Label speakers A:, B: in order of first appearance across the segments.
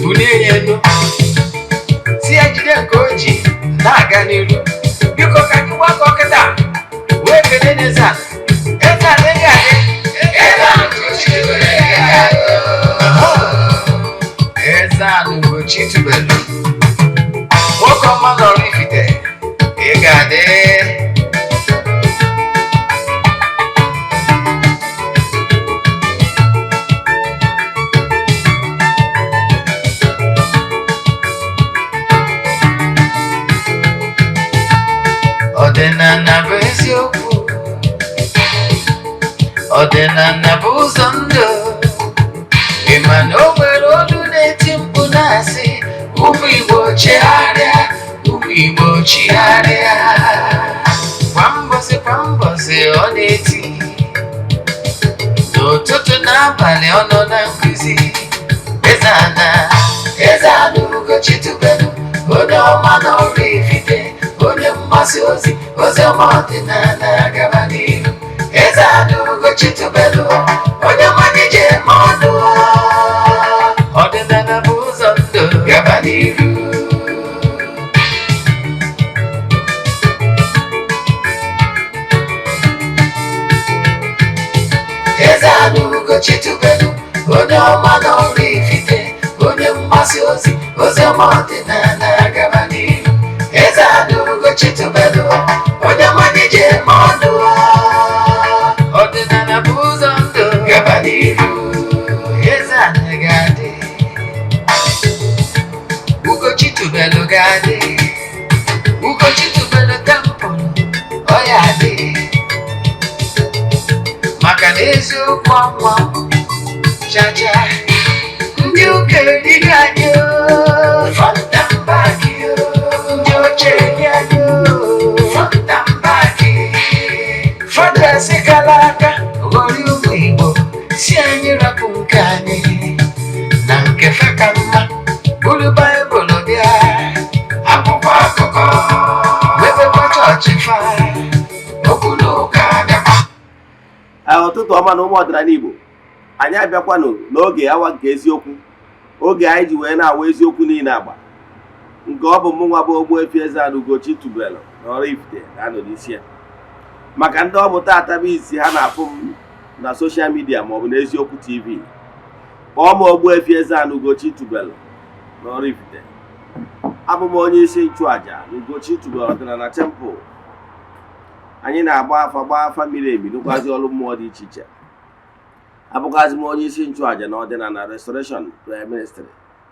A: Bulie ya elu, si ya jide nke o ji na-aga n'iru. Biko, ka anyị gbakọ kịta wee kelee n'Eze Ala. Eze Ala, ị ga-adị. Eze Ala Ugochi tubelu, ị ga-adị. Eze Ala Ugochi tubelu, nwoke ọma nọrọ Ifite, ị ga-adị. Ọdịnala bụ eziokwu, ọdịnala bụ ụzọ ndụ. Ị ma na o nwere olu na-eti mkpu na-asị, "Ụmụ Igbo, chigharịa, ụmụ Igbo, chigharịa." Kwa mbọsị kwa mbọsị ọ na-eti, n'ụtụtụ n'abalị ọ nọ na nkụzi. Eze Ana, Eze Ana Ugochi tubelu, onye ọma n'ọrụ Ifite, onye mgbasa ozi ozi ọma ọdịnala, gaba n'ihu. Eze Ana Ugochi tubelu, onye mmanya ji eme ọnụ, ọdịnala bụ ụzọ ndụ, gaba n'ihu. Eze Ana Ugochi tubelu, onye ọma n'ọrụ Ifite, onye mgbasa ozi ozi ọma ọdịnala, gaba n'ihu. Eze Ana Ugochi tubelu, onye mmanya ji eme ọnụ, ọdịnala bụ ụzọ ndụ, gaba n'ihu. Eze Ana ga-adị, Ugochi tubelu ga-adị, Ugochi tubelu temple ọ ya adị, maka na eziokwu ọnwa chacha ndị ụka erighị anyị oo, front and back oo, ndị oche eri anyị oo, front and back. Fathers kara aka ghọrọ ụmụ Igbo, si anyị rapụ nke anyị na nke fe ka mma, buru Baịbụl bịa, akwụkwọ akụkọ, mepekwa chọọchị fa, okwu na ụka bịakwa.
B: Ụtụtụ ọma na ụmụ ọdịnala Igbo. Anyị abịakwanụ n'oge awa nke eziokwu, oge anyị ji wee na-awa eziokwu niile agba nke ọ bụ mụ nwa bụ Ogbuefi Eze-Ana Ugochi tubelu na Oraifite na-anọ n'isi ya. Maka ndị ọ bụ taata bụ isi ha na-afụ m na social media maọbụ n'Eziokwu TV, kpọọ m Ogbuefi Eze-Ana Ugochi tubelu na Oraifite. Abụ m onye isi nchụaja na Ugochi tubelu ọdịnala temple. Anyị na-agba afa, gbaa afa miri emi, rụkwazi ọrụ mmụọ dị iche iche. Abụkwazi m onye isi nchụaja na ọdịnala Restoration Prayer Ministry,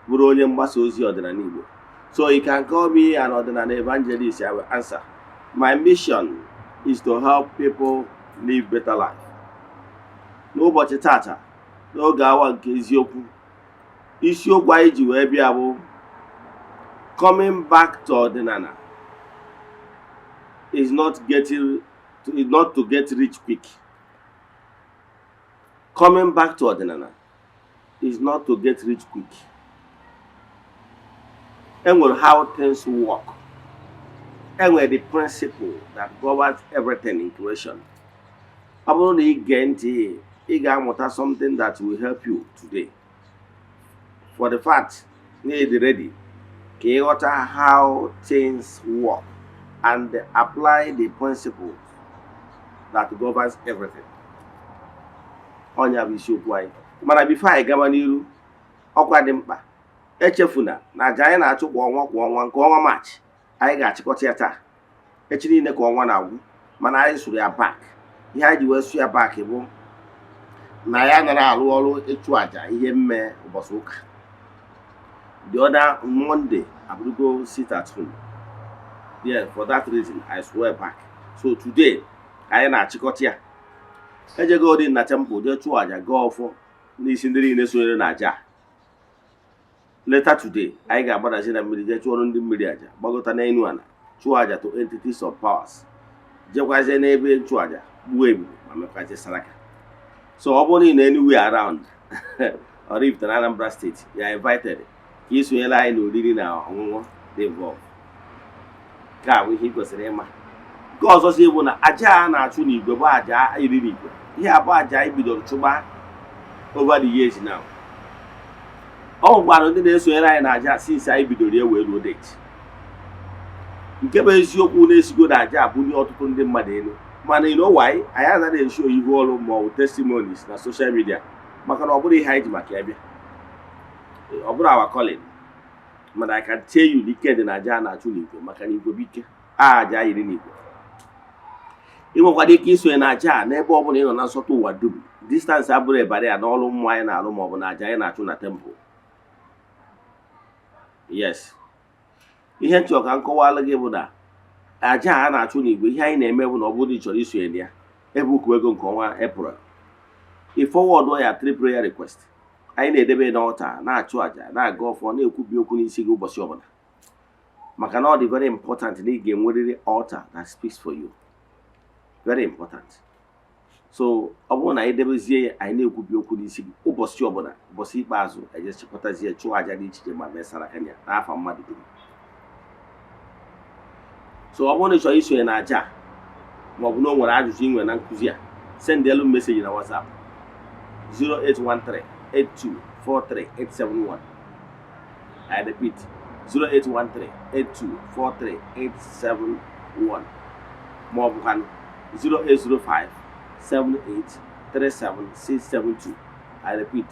B: bụrụ onye mgbasa ozi ọdịnala Igbo. So you can call me an ọdịnala evangelist, I will answer. My mission is to help people live better life. N'ụbọchị tata, n'oge awa nke eziokwu, isiokwu anyị ji wee bịa bụ "Coming back to ọdịnala is not to get rich quick." Coming back to ọdịnala is not to get rich quick. Enwere how things work, enwere the principle that governs everything in creation. Ọ bụrụ na ị gee ntị, ị ga-amụta something that will help you today, for the fact na ị dị ready ka ị ghọta how things work and apply the principles that governs everything. Ọnya bụ isiokwu anyị. Mana before anyị gaba n'iru, ọkwa dị mkpa, echefuna na aja anyị na-achụ kwa ọnwa kwa ọnwa, nke ọnwa Maachị, anyị ga-achịkọta ya taa, echi niile ka ọnwa na-agwụ. Mana anyị sụrụ ya back. Ihe anyị ji wee sụ ya back bụ na ya nara arụ ọrụ ịchụ àjà ihe mme ụbọchị ụka. The other Monday abụrụgo sit at home. Yeah, for that reason I swear back. So today ka anyị na-achịkọta ya. Ejego dị na temple jee chụọ àjà, gaa ọfọ n'isi ndị niile sonyere na àjà a. Later today anyị ga-agbadazi na mmiri, jee chụọrọ ndị mmiri àjà, gbagota n'elu ala, chụọ àjà to entities of powers, jekwazie n'ebe nchụàjà, gbuo ebulu ma mekwazie saraka. So ọ bụrụ na ị nọ anywhere around Oraifite na Anambra State, you are invited ka ị sonyere anyị n'oriri na ọṅụṅụ dị involved. Nke a bụ ihe ị kwesịrị ịma. Nke ọzọzi bụ na aja a na-achụ n'igwe bụ aja iri n'igwe. Ihe a bụ aja anyị bidoro chụba over the years now. Ọ nwekwara ndị na-esonyere anyị na aja since anyị bidoro ya wee ruo date. Nke bụ eziokwu, na-esigo na aja abụnye ọtụtụ ndị mmadụ elu, mana you know why anyị anaghị esi ihu ọrụ ma ọ bụ testimonies na social media? Maka na ọ bụrụ ihe anyị ji maka ya bịa, ọ bụrụ our calling. Mana I can tell you na ike dị na aja a na-achụ n'igwe, maka na igwe bụ ike. Aja yiri n'igwe. Ị nwekwara ike isonye na aja a n'ebe ọ bụla ị nọ na nsọtụ ụwa dum. Distance abụrụ ịbara ya n'ọrụ mmụọ anyị na-arụ ma ọ bụ na aja anyị na-achụ na temple. Yes, ihe nchọ ka m kọwalụ gị bụ na aja a na-achụ n'igwe, ihe anyị na-eme bụ na ọ bụrụ na ị chọrọ isonye na ya, ebe ukwu ego nke ọnwa April, ị forward ya three prayer request, anyị na-edebe n'altar, na-achụ àjà, na-aga ọfọ, na-ekwubi okwu n'isi gị ụbọchị ọbụla, maka na ọ dị very important na ị ga-enwerịrị altar that speaks for you. Very important. So ọ bụrụ na anyị debezie ya, anyị na-ekwubi okwu n'isi gị ụbọchị ọbụla. Ụbọchị ikpeazụ, eje chịkọtazie, chụọ àjà dị iche iche ma mesara aka ya n'afa mmadụ dum. So ọ bụrụ na ị chọrọ isonye na àjà a, ma ọ bụ na o nwere ajụjụ ị nwere na nkụzi a, send elu message na WhatsApp 0813 8243 871. I repeat, 0813 8243 871, ma ọ bụkwanụ 0805 78 37 672. I repeat,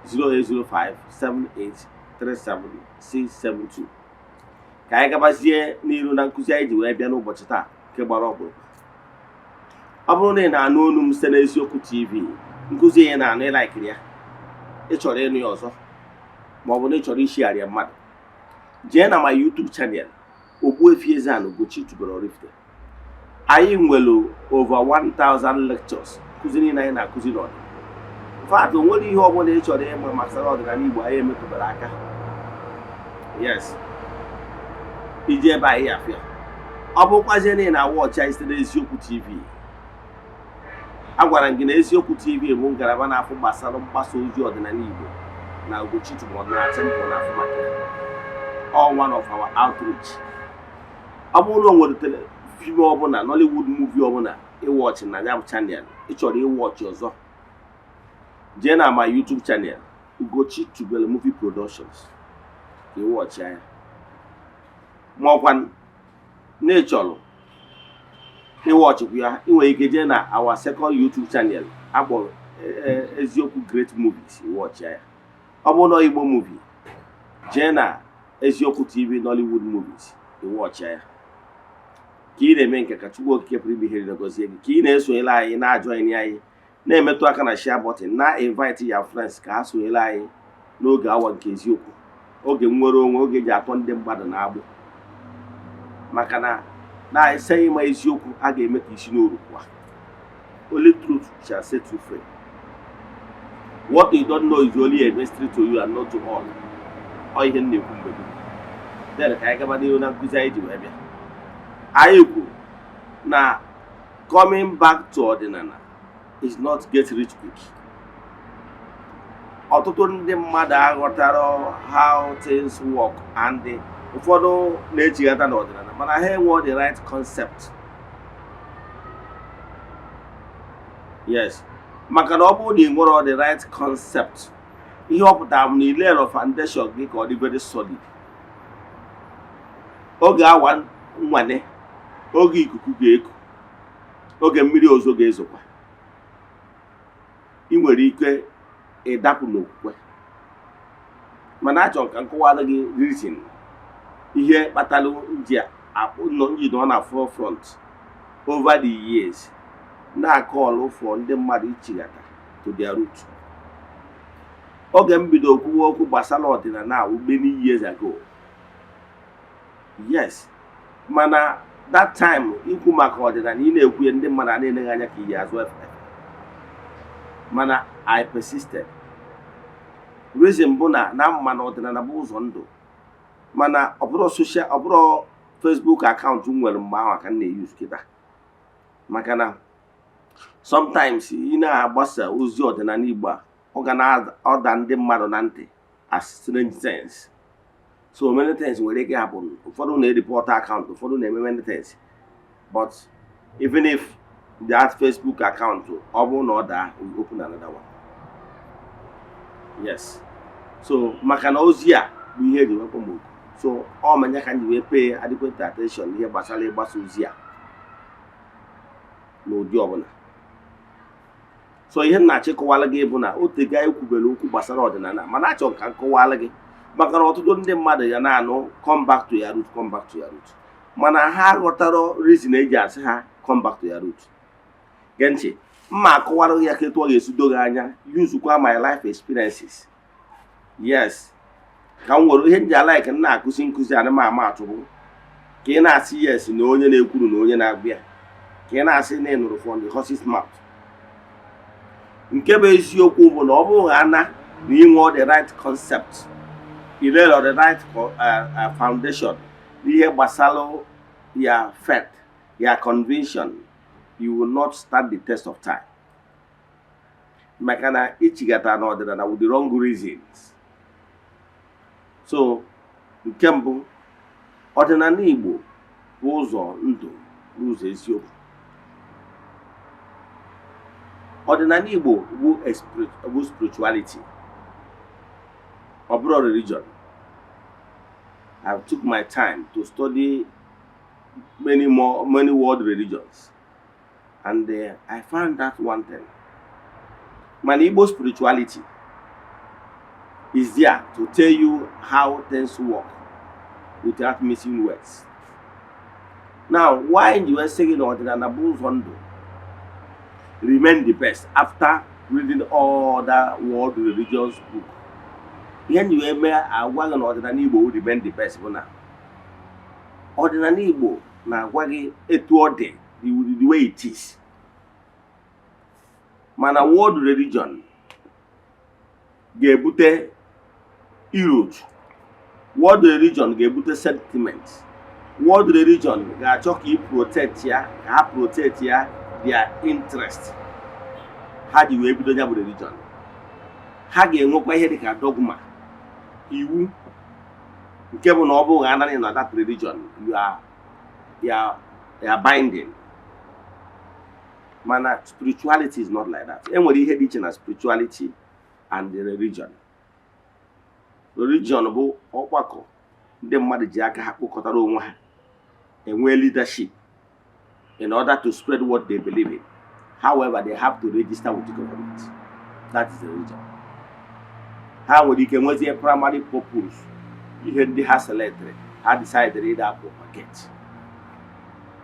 B: 0805 78 37 672. Ka anyị gabazie n'iru na nkụzi anyị ji wee bịa n'ụbọchị taa nke gbara ọkpụrụkpụ. Ọ bụrụ na ị na-anụ olu m site n'Eziokwu TV, nkụzi ị na-anụ, ịlikeri ya, ị chọrọ ịnụ ya ọzọ, ma ọ bụ na ị chọrọ ishigharị ya mmadụ, jee na my YouTube channel, Ogbuefi Eze-Ana Ugochi tubelu Oraifite. Anyị nwere over 1000 lectures, nkụzi niile anyị na-akụzi n'ọdịnala. In fact, o nwere ihe ọbụla ị chọrọ ịma gbasara ọdịnala Igbo anyị emetụbara aka. Yes, iji ebe anyị afịa. Ọ bụrụkwazie na ị na-awatchị anyị site n'Eziokwu TV, agwara m gị na Eziokwu TV bụ ngalaba na-afụ gbasara mgbasa ozi ọdịnala Igbo na Ugochi tubelu ọdịnala temple na-afụ maka ya, all one of our outreach. Ọ bụrụ na o nwere film ọbụla, Nollywood movie ọbụla ịwatchị na ya bụ channel, ị chọrọ ịwatchị ọzọ, jee na my YouTube channel, Ugochi Tubelu Movie Productions, ka ịwatchị ya. Ma ọkwa na ị chọrọ ịwatchịkwa ya, ị nwere ike jee na our second YouTube channel akpọrọ Eziokwu Great Movies, ịwatchị ya. Ọ bụrụ na Igbo movie, jee na Eziokwu TV Nollywood Movies, ịwatchị ya. Ka ị na-eme nke ka Chukwu Okike pụrụ ime ihe niile gọzie gị ka ị na-esonyere anyị, na-ajoin anyị, na-emetụ aka na share button, na invite ya friends ka ha sonyere anyị n'oge awa nke eziokwu, oge nnwere onwe, oge eji atọ ndị mmadụ na-agbụ, maka na na-ese ịma eziokwu a ga-eme ka isi n'oru pụọ. Only truth shall set you free. What you don't know is only a mystery to you and not to all. Ọ ihe m na-ekwu mgbe dum. Then ka anyị gaba n'ihu na nkụzi anyị ji wee bịa. Anyị kwuru na coming back to ọdịnala is not get rich quick. Ọtụtụ ndị mmadụ aghọtara how things work, and ụfọdụ na-echighata n'ọdịnala mana ha enwe the right concept. Yes, maka na ọ bụrụ na ị nwere the right concept, ihe ọ pụtara bụ na ilero foundation gị ka ọ dị very solid. Oge awa nwane, oge ikuku ga-eku, oge mmiri ozo ga-ezokwa, ị nwere ike ịdapụ n'okwukwe. Mana achọrọ ka m kọwara gị reason, ihe kpatara nji akpụ nji nọ na forefront over the years na-acall for ndị mmadụ ichighata to their root. Oge m bido kwuwe okwu gbasara ọdịnala ahụ many years ago, yes, mana that time, ikwu maka ọdịnala, ị na-ekwu ya, ndị mmadụ a na-eleghị anya ka iyi azụ efe. Mana I persisted. Reason bụ na na mma na ọdịnala bụ ụzọ ndụ. Mana ọ bụrụ social, ọ bụrụ Facebook account m nwere mgbe ahụ ka m na-euse kịta, maka na sometimes ị na-agbasa ozi ọdịnala Igbo a, ọ ga na-ọda ndị mmadụ na ntị as strange things. So many things nwere ike happen. Ụfọdụ na-ereport account, ụfọdụ na-eme many things. But even if that Facebook account, ọ bụrụ na ọ daa, we open another one. Yes, So maka na ozi a bụ ihe eji wepụ m oku, so ọ manya ka m ji wee pay adequate attention n'ihe gbasara ịgbasa ozi a n'ụdị ọbụla. So ihe m na-achịkọwala gị bụ na otego anyị kwubere okwu gbasara ọdịnala, mana achọ ka m kọwala gị maka na ọtụtụ ndị mmadụ ya na-anụ "Come back to your root, come back to your root," mana ha ghọtara reason eji asị ha "Come back to your root." Gee ntị, mma akọwara gị ya ka etu ọ ga-esi do gị anya, yuzukwa my life experiences. Yes, ka m nwere ihe m ji a-like m na-akụzi nkụzi ana m ama atụ bụ ka ị na-asị yes na onye na-ekwuru na onye na-agụ ya, ka ị na-asị na ị nụrụ from the horse's mouth. Nke bụ eziokwu bụ na ọ bụrụ ha na na inwe the right concept, ilere the right foundation n'ihe gbasara ya, faith ya, conviction, you will not stand the test of time, maka na ichigata n'ọdịnala with the wrong reasons. So nke mbụ, ọdịnala Igbo bụ ụzọ ndụ n'ụzọ eziokwu. Ọdịnala Igbo bụ spirituality, ọ bụrụ religion. I took my time to study many more, many world religions, and I found that one thing. Mana Igbo spirituality is there to tell you how things work without missing words. Now, why you were saying ọdịnala bụ ụzọ ndụ remain the best after reading all other world religions book, ihe nji wee mee agwa gị na ọdịnala Igbo will remain the best bụ na ọdịnala Igbo na-agwa gị etu ọ dị, the way it is. Mana world religion ga-ebute erode, world religion ga-ebute sentiment, world religion ga-achọ ka ị protect ya, ka ha protect ya their interest ha ji wee bido ya bụ religion. Ha ga-enwekwa ihe dịka dogma, iwu, nke bụ na ọ bụghị anaghị na that religion, you are binding. Mana spirituality is not like that. E nwere ihe dị iche na spirituality and the religion. Religion bụ ọgbakọ ndị mmadụ ji aka ha kpokọtara onwe ha, enwee leadership in order to spread what they believe in. However, they have to register with the government. That is the religion. Ha nwere ike nwezie primary purpose, ihe ndị ha selectịrị, ha decided ịda propagate.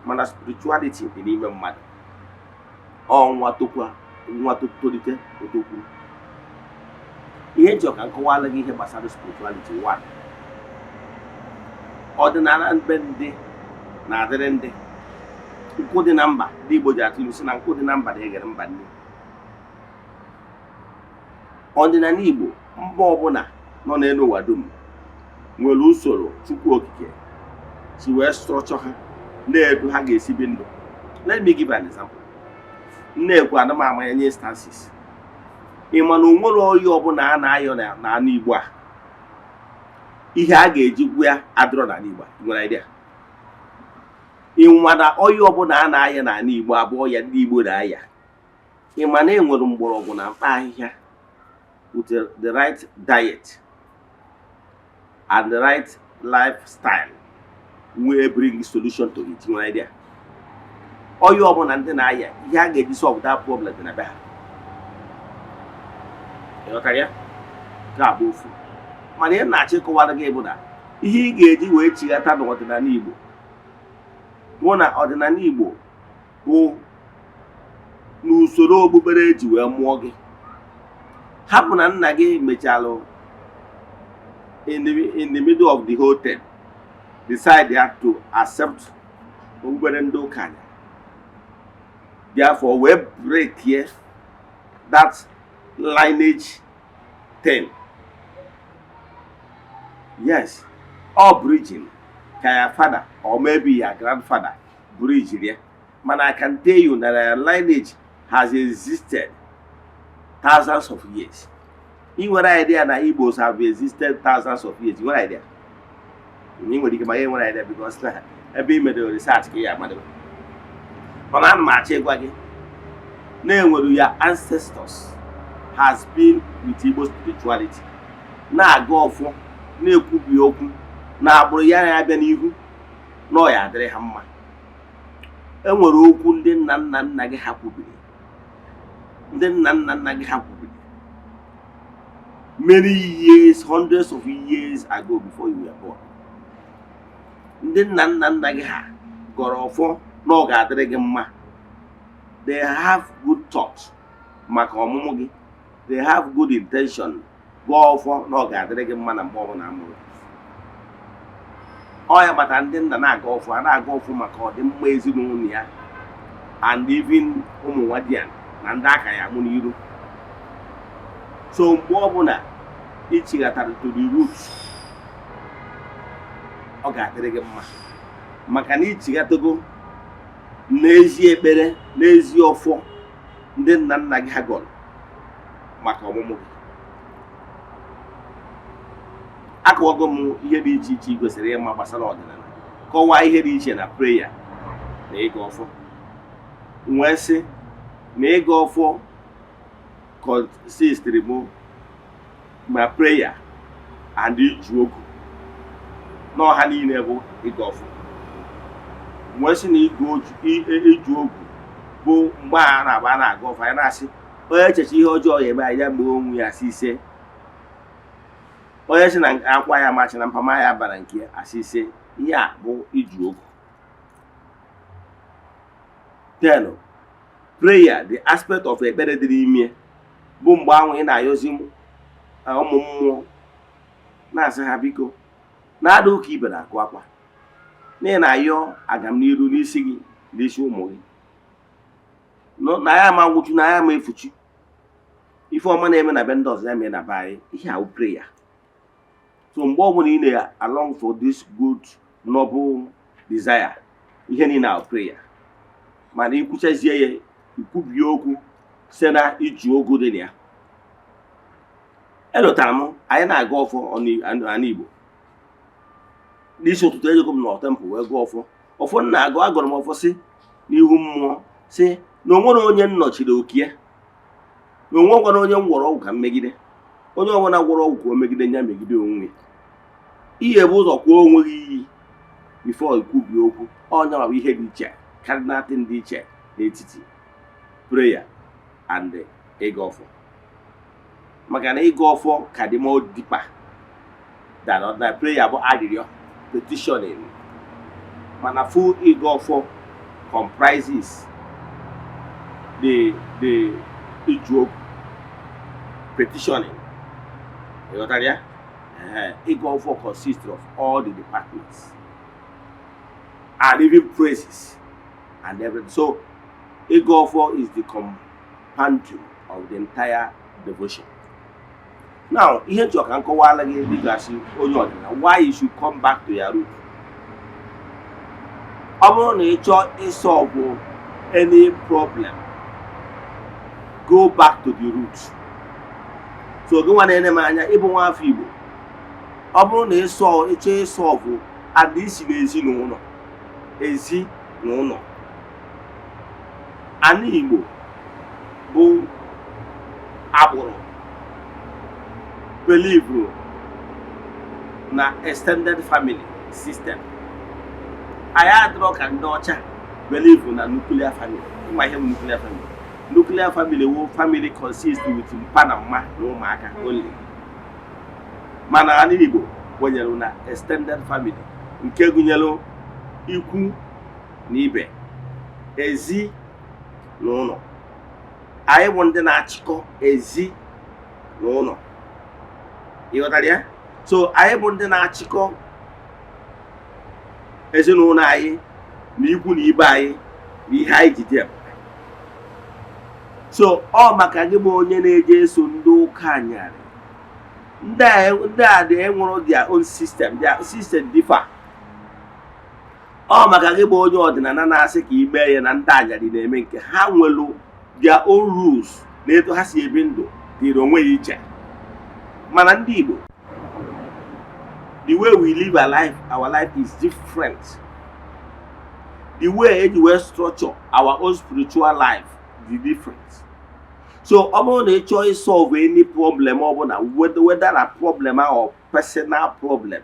B: Mana spirituality dị n'ime mmadụ. Ọ nwa tokwa, nwa tolite otokwu. Ihe nchọ ka nkọwala gị ihe gbasara spirituality. One, ọdịnala mbe ndị na-adịrị ndị nkụ dị na mba. Ndị Igbo ji atụ ilu sị na nkụ dị na mba na-eghere mba nne. Ọdịnala Igbo, mba ọbụla nọ n'elu ụwa dum nwere usoro Chukwu Okike si wee structure ha na-edu ha ga-esi bi ndụ. Let me give an example. M na-ekwu, ana m amanya nye instances. Ị ma na onwere ọya ọbụla a na-ayọ n'ala Igbo a, ihe a ga-eji gwu ya adịrọ n'ala Igbo a? Ị nwere idea? Ị ma na ọya ọbụla a na-aya n'ala Igbo abụọ ya ndị Igbo na-aya, ị ma na e nwere mgbọrọgwụ na mkpa ahịhịa with the right diet and the right lifestyle will bring solution to it? Ị nwere idea? Ọya ọbụla ndị na-aya, ihe a ga-eji solve that problem dị na be ha. Ịghọtara ya? Ga-abụ ofu. Mana ihe na-achọ ịkọwara gị bụ na ihe ị ga-eji wee chighata n'ọdịnala Igbo bụ na ọdịnala Igbo bụ n'usoro okpukpere eji wee mụọ gị. Hapụ na nna gị mechalụ in the middle of the whole thing decide ya to accept okpukpere ndị ụka anya, therefore wee break here that lineage thing. Yes, all bridging ka ya father or maybe your grandfather bridge ya. Mana I can tell you that your lineage has existed thousands of years. Ị nwere idea na Igbos have existed thousands of years? Ị nwere idea? Ị nwere ike ma ya nwere idea because na ebe ị mere research ka ị ya amadebe. Mana ana m achọ ịgwa gị na enwere ya ancestors has been with Igbo spirituality. Na-aga ọfọ, na-ekwubi okwu na agbụrụ ya na-abịa n'ihu na ọ ya adịrị ha mma. E nwere okwu ndị nna nna nna gị ha kwubiri, ndị nna nna nna gị ha kwubiri many years, hundreds of years ago, before you were born. Ndị nna nna nna gị ha gọrọ ọfọ na ọ ga-adịrị gị mma. They have good thoughts maka ọmụmụ gị. They have good intention, gọọ ọfọ na ọ ga-adịrị gị mma na mgbe ọbụla amụrụ gị. Ọ ya kpatara ndị nna na-aga ọfọ, a na-aga ọfọ maka ọdịmma ezinụlọ ya and even ụmụ nwa di ya na ndị aka ya amụ n'iru. So mgbe ọbụla ichighatara to the root, ọ ga-adịrị gị mma, maka na ichighatago n'ezi ekpere, n'ezi ọfọ ndị nna nna gị ha gọrọ maka ọmụmụ gị. Akọwago m ihe dị iche iche ị kwesịrị ịma gbasara ọdịnala, kọwaa ihe dị iche na prayer na ịga ọfọ, wee sị na ịga ọfọ consistiri m ma prayer and iju ogu n'ọha niile bụ ịga ọfọ, wee sị na iju ogu bụ mgbe a na-agba a na-aga ọfọ, anyị na-asị onye echeche ihe ọjọọ ya eme anyị, ya mee onwe ya, asị ise. Onye si na akwa ya machi na mpama ya bara nke ya, asị ise. Ihe a bụ iju ogu. Then prayer, the aspect of ekpere dị n'ime, bụ mgbe ahụ ị na-ayọzi ụmụ mmụọ, na-asị ha biko, na-ada ụka ibe na-akụ akwa, na ị na-ayọ agamniru n'isi gị, n'isi ụmụ gị, na ya ama nwụchu, na ya ama efuchu, ife ọma na-eme na be ndị ọzọ ya mee na be anyị. Ihe ahụ prayer. So mgbe ọbụla ị na-along for this good noble desire, ihe niile ahụ prayer. Mana ikwuchazie ya, ikwubie okwu site na iji ogu dị na ya. Elotara m anyị na-aga ọfọ ala Igbo n'isi ụtụtụ. Ejego m na temple wee gụọ ọfọ. Ọfọ m na-agụ, agụrụ m ọfọ si n'ihu mmụọ, si na onwere onye m nọchiri okie, na onwe gwara onye m gwọrọ ọgwụ ka m megide. Onye ọbụla gwọrọ ọgwụ ka o megide ya, megide onwe ya. Ihe bụ ụzọ kwuo onwe gị iyi before ikwubie okwu. Ọnya bụ ihe dị iche, cardinal thing dị iche n'etiti prayer and ịga ọfọ, maka na ịga ọfọ ka dị more deeper than ordinary prayer, bụ arịrịọ, petitioning. Mana full ịga ọfọ comprises the iju okwu, petitioning. Ịghọtara ya? Ịga ọfọ consists of all the departments and even praises and everything. So ịga ọfọ is the compendium of the entire devotion. Now, ihe nchọ ka m kọwara gị dịgasị onye ọdịnala, why you should come back to your root. Ọ bụrụ na ị chọọ ịsolve any problem, go back to the root. So gị nwa na-ene m anya, ịbụ nwa afọ Igbo, ọ bụrụ na ịsọ ịchọ ịsolve and isi n'ezinụlọ ezi na ụlọ ana Igbo bụ agbụrụ believe na extended family system. Anyị adịrọ ka ndị ọcha believe na nuclear family. Ịma ihe bụ nuclear family? Nuclear family wo family consist with mpa na mma na ụmụaka only. Mana ala Igbo kwenyere na extended family, nke gụnyere ikwu na ibe, ezi na ụlọ. Anyị bụ ndị na-achịkọ ezi na ụlọ. Ị ghọtara ya? So anyị bụ ndị na-achịkọ ezinụlọ anyị na ikwu na ibe anyị na ihe anyị ji dị ebube. So ọ maka gị bụ onye na-eje eso ndị ụka anyarị, ndị a dị enwere their own system, their system differ. Ọ maka gị bụ onye ọdịnala na-asị ka ime ya na ndị anyarị na-eme nke ha, nwelu their own rules na etu ha si ebi ndụ dịrị onwe ya iche. Mana ndị Igbo, the way we live our life is different. The way eji wee structure our own spiritual life dị different. So ọ bụrụ na ị chọọ ịsolve any problem ọbụla, whether na problem or personal problem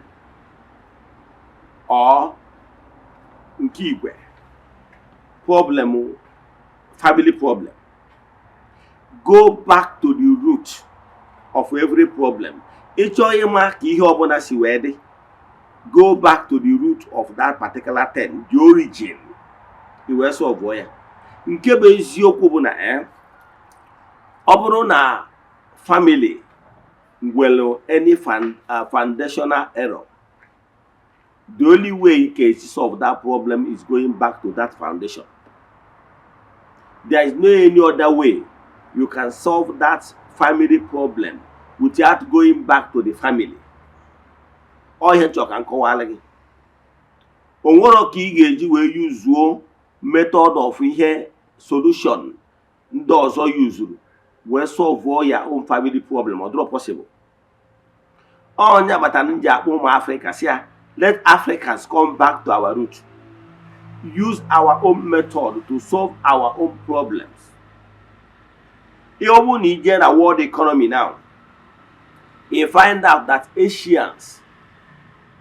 B: or nke igwe problem, family problem, go back to the root of every problem. Ị chọọ ịma ka ihe ọbụla si wee dị, go back to the root of that particular thing, the origin, i wee solve ya. Nke bụ eziokwu bụ na ọ bụrụ na family nwere any foundational error, the only way you can solve that problem is going back to that foundation. There is no any other way you can solve that family problem without going back to the family. Ọ ihe chọrọ ka m kọwara gị. O nwero ka ị ga-eji wee yuzuo method of ihe solution ndị ọzọ yuzuru wee solve ya own family problem. Ọ dịrọ possible. Onye agbata m ji akpọ ụmụ Afrịka si ya, let Africans come back to our root, use our own method to solve our own problems. Ihe ọ bụrụ na ị jee na world economy now, you find out that Asians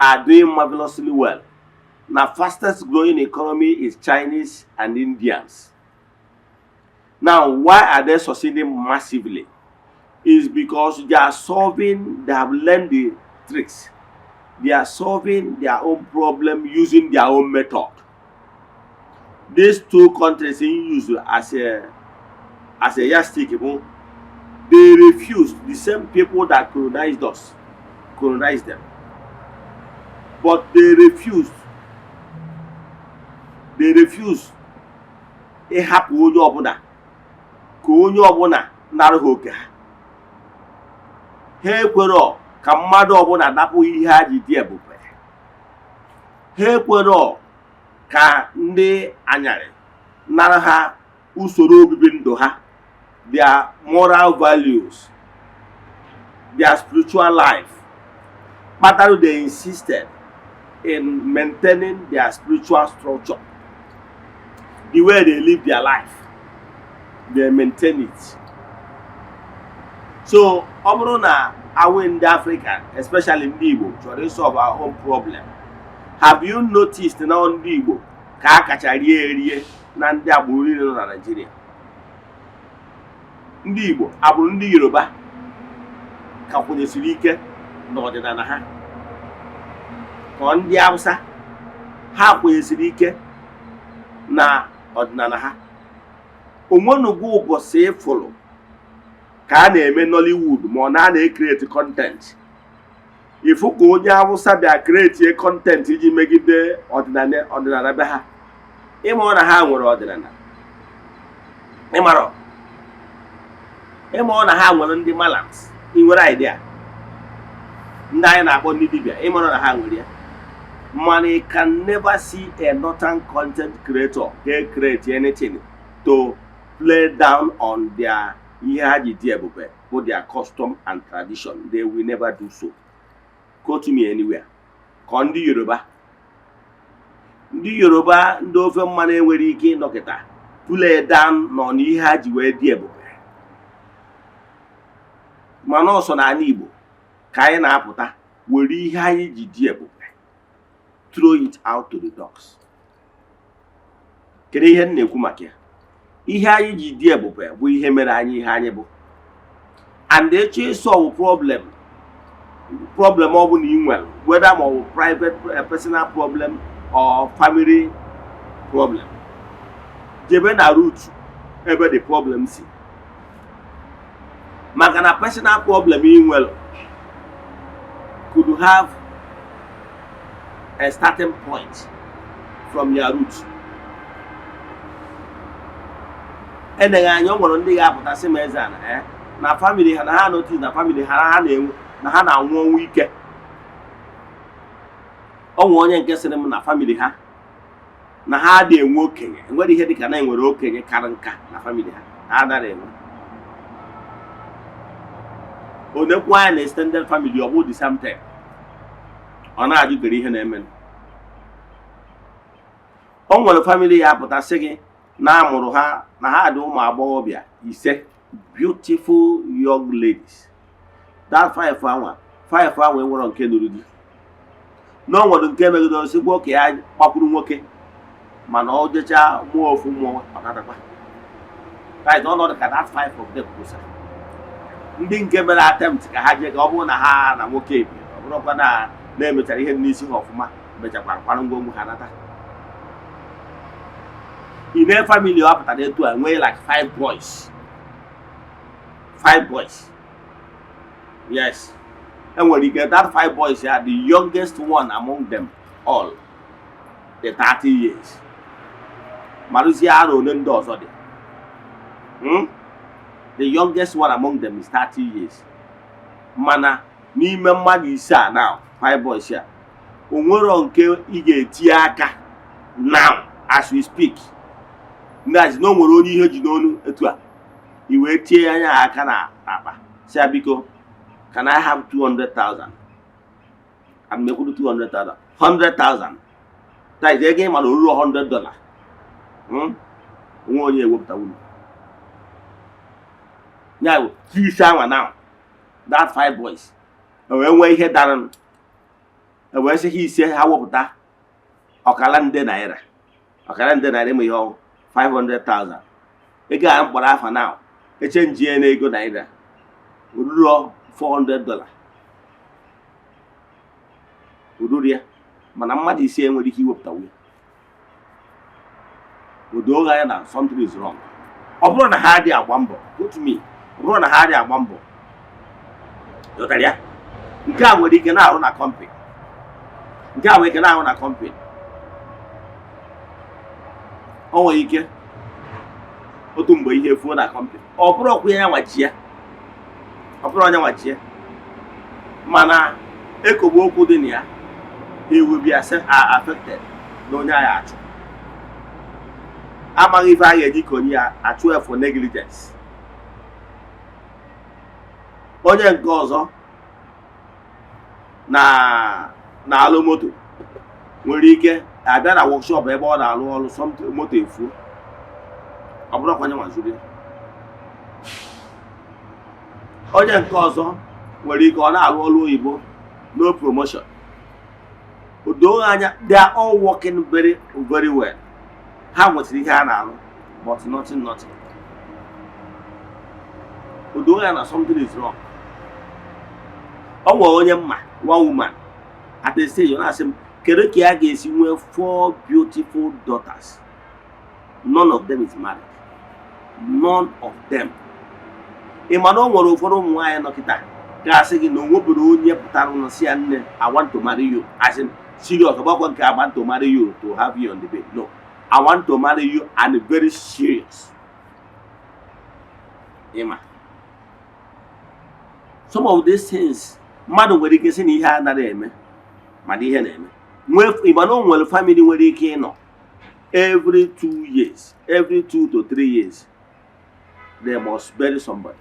B: are doing marvelously well. Na fastest growing economy is Chinese and Indians. Now, why are they succeeding massively? Is because they are solving, they have learned the tricks. They are solving their own problem using their own method. These two countries in use as a yardstick, they refused. The same people that colonized us colonized them, but they refused. They refused ịhapụ onye ọbụla ka onye ọbụla nara ha oke ha. Ha ekwerọ ka mmadụ ọbụla napụ ihe ha ji dị ebube. Ha ekwerọ ka ndị anyarị nara ha usoro obibi ndụ ha, their moral values, their spiritual life. Kpatara they insisted in maintaining their spiritual structure, the way they live their life, they maintain it. So ọ bụrụ na awe ndị Africa, especially ndị Igbo, chọrọ ịsolve our own problem, have you noticed na ndị Igbo ka a kacha rie erie na ndị agbụrụ niile nọ na Nigeria? Ndị Igbo, agbụrụ ndị Yoruba ka kwenyesiri ike n'ọdịnala ha, ka ndị Hausa ha kwenyesiri ike na ọdịnala ha. Onwenugwu ụbọchị ịfụrụ ka a na-eme Nollywood ma ọ na a na-ecreate content, ịfụ ka onye Hausa bịa create content iji megide ọdịnala, ọdịnala be ha? Ịma na ha nwere ọdịnala, ịmarọ ịma na ha nwere ndị malams, ị nwere idea ndị anyị na-akpọ ndị dibịa, ịmara na ha nwere ya. Mana you can never see a northern content creator ga create anything to play down on their ihe ha ji dị ebube bụ their custom and tradition. They will never do so. Go to me anywhere. Ka ndị Yoruba, ndị Yoruba, ndị ofe mmanụ enwere ike ịnọkịta play down nọ n'ihe ha ji wee dị ebube. Mana ọsọ n'ala Igbo ka anyị na-apụta were ihe anyị ji dị ebube throw it out to the dogs. Kedu ihe m na-ekwu maka ya? Ihe anyị ji dị ebube bụ ihe mere anyị ihe anyị bụ. And echi ịsolve problem ọ bụla ị nwere, whether ma ọ bụ private, personal problem or family problem, jebe na root ebe the problem si. Maka na personal problem ị nwere could have a starting point from your root. Eneghị anya, o nwere ndị ga-apụta sị m, "Eze ana na family ha, na ha notice na family ha, ha na-enwe na ha na-anwụ ọnwụ ike." O nwere onye nke sịrị m na family ha, na ha adịghị enwe okenye, enwere ihe dịka na enwere okenye kara nka na family ha, ha anaghị enwe. Onekwu anya na extended family, ọ bụ the same thing. Ọ na-ajụ kere ihe na-eme. O nwere family ya apụta sị gị na amụrụ ha na ha dị ụmụ agbọghọbịa 5. Beautiful young ladies. That five anwa, five anwa, enwero nke nụrụ di n'ọnọdụ nke megidere osikwa ka ya gbakwuru nwoke, mana ọ jechaa mụọ ofu mmụọ, ọ natakwa. That is ọnọdụ ka that five of them kwụsịrị. Ndị nke mere attempt ka ha jee, ka ọ bụrụ na ha na nwoke ebi, ọ bụrụkwa na na-emechara ihe n'isi ha ọfụma, mechakwara kwara ngwongwo ha nata. In a family ọ pụtara etu a, nwee like five boys, five boys, yes. Enwere ike that five boys ya, the youngest one among them all, the 30 years. Marụzie arọ ole ndị ọzọ dị. The youngest one among them is 30 years, mana n'ime mmadụ ise a now, five boys ya, o nwero nke ị ga-etinye aka now as we speak ndị a na o nwere onye ihe ji n'onu etu a, i wee tie anya aka na akpa, si ya, "Biko, can I have 200,000?" And mekwuru 200,000, 100,000, that is ego ị mana oruru $100. Onwe onye ewepụta unu ya bụ ise anwa now, that five boys, e wee nwee ihe dara, e wee sị ha ise ha wepụta ọkara nde naira, ọkara nde naira. Ịma ihe ọhụụ, 500,000, ego a mkpọrọ afa now, echange na ego naira, oruro $400, oruru ya. Mana mmadụ ise enwere ike iwepụta nwunye o doo anya na something is wrong. Ọ bụrụ na ha adịghị agba mbọ, go to me, ọ bụrụ na ha adịghị agba mbọ, ghọtara ya. Nke a nwere ike na-arụ na company, nke a nwere ike na-arụ na company. O nwere ike otu mgbe ihe fuo na company, ọ bụrụ ọkwa ya nwachi ya, ọ bụrụ onye nwachi ya, mana ekogbu okwu dị na ya, he will be affected na onye agha achụ amaghị ife a ga-eji ka onye ya achụ ya for negligence. Onye nke ọzọ na na-alụ moto nwere ike abịa na workshop ebe ọ na-alụ ọrụ, something, moto efuo, ọ bụrụkwa onye nwaziri ya. Onye nke ọzọ nwere ike ọ na-alụ ọrụ oyibo, no promotion. O doo anya they are all working very very well, ha nwetara ihe a na-alụ, but nothing, nothing. O doo anya na something is wrong. Ọ nwere onye mma, one woman at a stage, ọ na-asị m, kedu ka ya ga-esi nwee four beautiful daughters, none of them is married, none of them? Ị ma na o nwere ụfọdụ ụmụ nwaanyị nọ kịta ga-asị gị na o nwebere onye pụtara ụlọ si ya, "Nne, I want to marry you," as in serious. Ọgbakọ nke "I want to marry you to have you on the bed." No, "I want to marry you and very serious." Ịma some of these things, mmadụ nwere ike sị na ihe anaghị eme, mana ihe na-eme. Nwee, ịma na o nwere family nwere ike ịnọ every 2 years, every 2 to 3 years, they must bury somebody.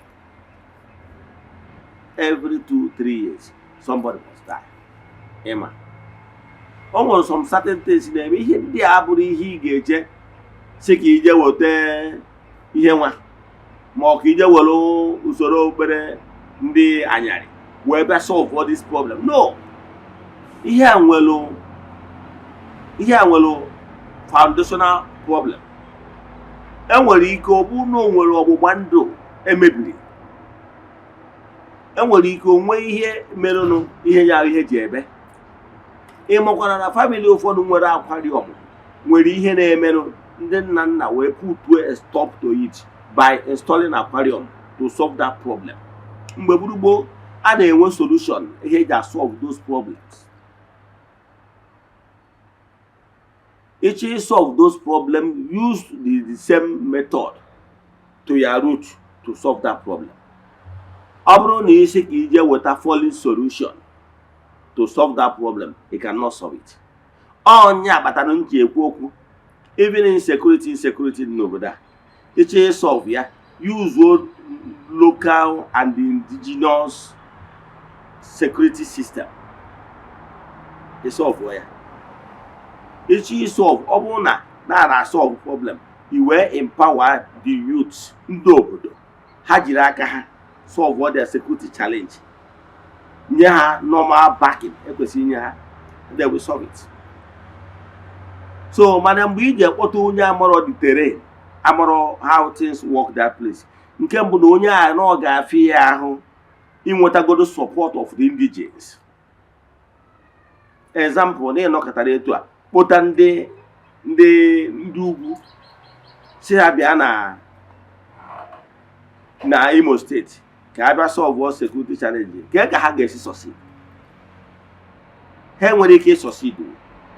B: Every 2-3 years, somebody must die. Ịma o nwere some certain things na-eme. Ihe ndị a bụrụ ihe ị ga-eje si ka ije weta ihe nwa, ma ọ ka ije were usoro okpere ndị anyarị wee bịa solve all this problem. No, ihe a nwere foundational problem. Enwere ike ọ bụrụ na o nwere ọgbụgba ndụ emebiri, enwere ike onwe ihe merenụ, ihe ya ihe ji ebe. Ị makwara na family ụfọdụ nwere akwari ọmụmụ, nwere ihe na-emerụ, ndị nna nna wee put a stop to it by installing aquarium to solve that problem. Mgbe gburugburu a na-enwe solution, ihe eji solve those problems. Ịchọ solve those problems, use the same method to your root to solve that problem. Ọ bụrụ na isi ka ije weta foreign solution to solve that problem, you cannot solve it. Ọnya kpatara m ji ekwu okwu even insecurity dị n'obodo a. Ịchọ solve ya, use local and indigenous security system ịsolve ya. Ịchọ isolve, ọ bụrụ na na solve problem, i wee empower the youth, ndị obodo. Ha jiri aka ha solve their security challenge, nye ha normal backing ekwesịrị inye ha, they will solve it. So mana mgbe ị ji ekpọta onye amarọ the terrain, amarọ how things work that place, nke mbụ na onye a na ọ ga-afịa ya ahụ inwetagodo support of the indigenes. Example, na ịnọkọtara etu a kpụta ndị ugwu si ha bịa na Imo Steeti ka a bịa solve security challenge, kee ka ha ga-esi succeed? Ha enwere ike succeed.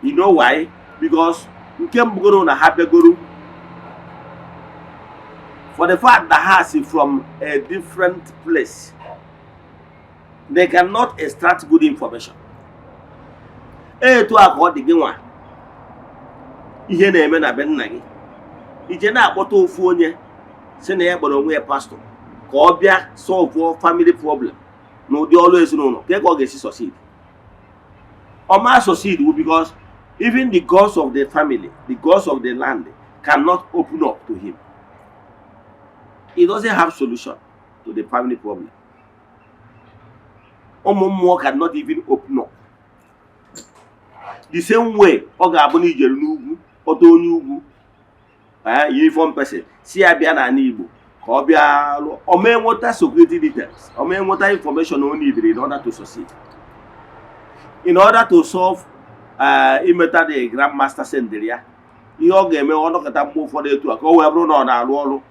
B: You know why? Because nke mbụgoro na ha bịagoro, for the fact that ha si from a different place, they cannot extract good information. Etu a ka ọ dị gị nwa ihe na-eme na be nna gị, ije na-akpọta ofu onye si na ya kpọrọ onwe ya pastọ ka ọ bịa solve family problem n'ụdị ọrụ ezinụlọ, ka ọ ga-esi succeed? Ọ ma succeed wu, because even the gods of the family, the gods of the land cannot open up to him. He doesn't have solution to the family problem. Ụmụ mmụọ cannot even open up. The same way ọ ga-abụ na ijere n'ugwu kpọta onye ugwu, uniform person, si ya bịa n'ala Igbo ka ọ bịa lụọ, ọ mee nweta security details, ọ mee nweta information o needed in order to succeed, in order to solve, imeta the grandmaster sendịrị ya. Ihe ọ ga-eme, ọ nọkọta mgbe ụfọdụ etu a ka o wee bụrụ na ọ na-arụ ọrụ,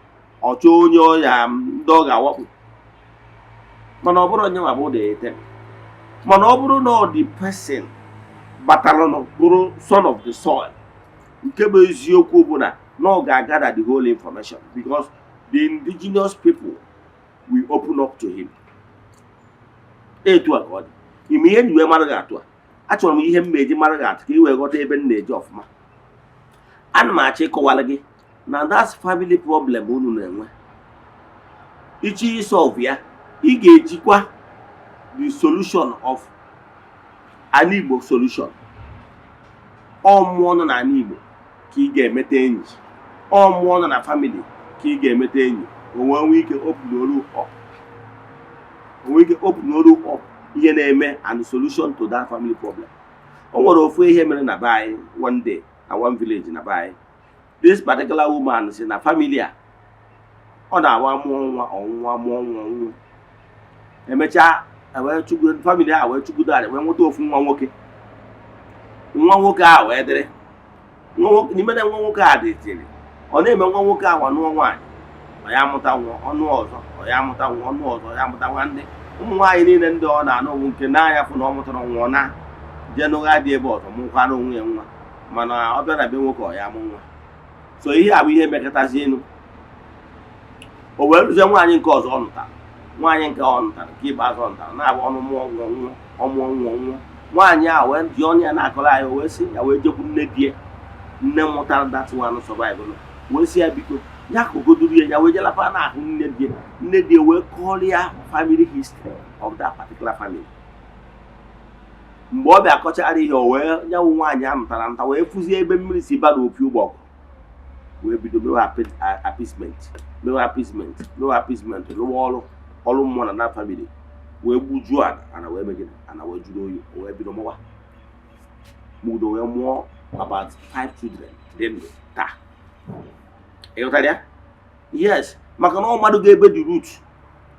B: ọ chọọ onye ọya ndị ọ ga-awakpo, mana ọ bụrụ onye nwa bụ the thing. Mana ọ bụrụ na ọ dị person batalụnụ bụrụ son of the soil, nke bụ eziokwu bụ na ọ ga-agada the whole information, because the indigenous people will open up to him. Etu a ka ọ dị. Ime ihe nji wee mara gị atụ a, achọrọ m ihe m eji mara gị atụ ka ị wee ghọta ebe m na-eje ọfụma. Ana m achọ ịkọwara gị na that's family problem unu na-enwe, ichi isolve ya, ị ga-ejikwa the solution of ana Igbo solution. Ọ mmụọ nọ n'ala Igbo ka ị ga-emeta enyi, ọ mmụọ nọ na family ka ị ga-emeta enyi, o wee nwee ike open up, o nwee ike open up ihe na-eme and the solution to that family problem. O nwere ofu ihe mere na be anyị one day, na one village na be anyị. This particular woman si na family a, ọ na-awa mụọ nwa, ọnwụnwa, mụọ nwa, ọnwụ. Emechaa wee chụgo family a, wee chụgodo anyị, wee nweta ofu nwa nwoke. Nwa nwoke a wee dịrị nwa nwoke n'ime na nwa nwoke a dịtịrị, ọ na-eme nwa nwoke ahụ nụọ nwaanyị, ọ ya amụta nwa, ọnụ ọzọ, ọ ya amụta nwa, ọnụ ọzọ, ọ ya amụta nwanne. Ụmụ nwaanyị niile ndị ọ na-anụ bụ nke na-anya fụ na ọ mụtara nwa, ọ na jee n'ụgha dị ebe ọzọ mụkwara onwe ya nwa, mana ọ bịa na be nwoke, ọ ya amụ nwa. So ihe a bụ ihe mekọtazi elu. O wee rụzie nwaanyị nke ọzọ ọ nụtara, nwaanyị nke ọ nụtara nke ikpeazụ ọ nụtara na-abụ ọnụ mụọ nwa, nwụọ, ọmụọ nwa, nwụọ. Nwaanyị a wee ji ọnụ ya na-akọrọ anyị, o wee sị ya wee jekwu nne di ya, nne mụtara that one survive, wee sị ya biko ya kụgoduru ya, ya wee jelapa n'ahụ nne di ya. Nne di ya wee kọrọ ya family history of that particular family. Mgbe ọ bịa kọchara ihe, o wee nyanwụ nwaanyị a nụtara nta wee fụzie ebe mmiri si ba n'opi ụgbọgụ, wee bido mewe appeasement, mewe appeasement, mewe appeasement, rụwa ọrụ ọrụ mmụọ na that family, wee gbujuo ana ana, wee megide ana, wee jụrụ oyi, o wee bido mụwa mụdo, wee mụọ about five children dị ndụ taa. Ịghọtara ya? Yes, maka na ọ mmadụ ga-ebe the root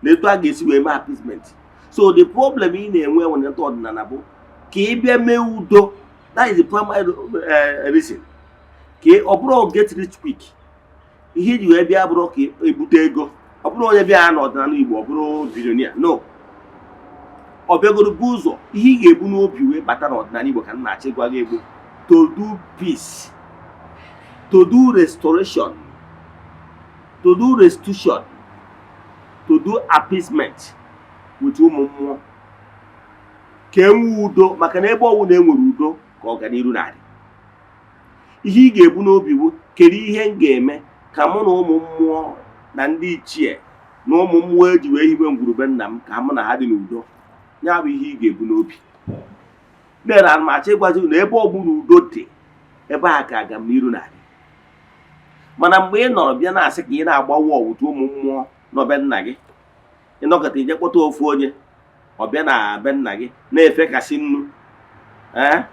B: na etu a ga-esi wee mee appeasement. So the problem ị na-enwe nwere ọdịnala bụ ka ị bịa mee udo. That is the primary reason. Ka ọ bụrụ get rich quick ihe iji wee bịa, bụrụ ka ebute ego. Ọ bụrụ onye bịa n'ọdịnala Igbo, ọ bụrụ billionaire, no. Ọ bịagoro bụ ụzọ ihe ị ga-ebu n'obi wee bata n'ọdịnala Igbo ka m na-achọ ịgwa gị egbu: to do peace, to do restoration, to do restitution, to do appeasement with ụmụ mmụọ, ka e nwee udo, maka na ebe ọnwụ na enwere udo ka ọganiru na-adị. Ihe ị ga-ebu n'obi bụ, kedu ihe m ga-eme ka mụ na ụmụ mmụọ na ndị ichie na ụmụ mmụọ eji wee hiwe ngwurube nna m, ka mụ na ha dị n'udo? Ya bụ ihe ị ga-ebu n'obi. Nne na m achọ ịgwazi na ebe ọ bụla udo dị, ebe a ka agamniru na-adị. Mana mgbe ị nọrọ bịa na-asị ka ị na-agbawa ọwụtụ ụmụ mmụọ Nọ be nna gị, ịnọkọta ije kpọta ofu onye ọ bịa na be nna gị na-efekasị nnu, ee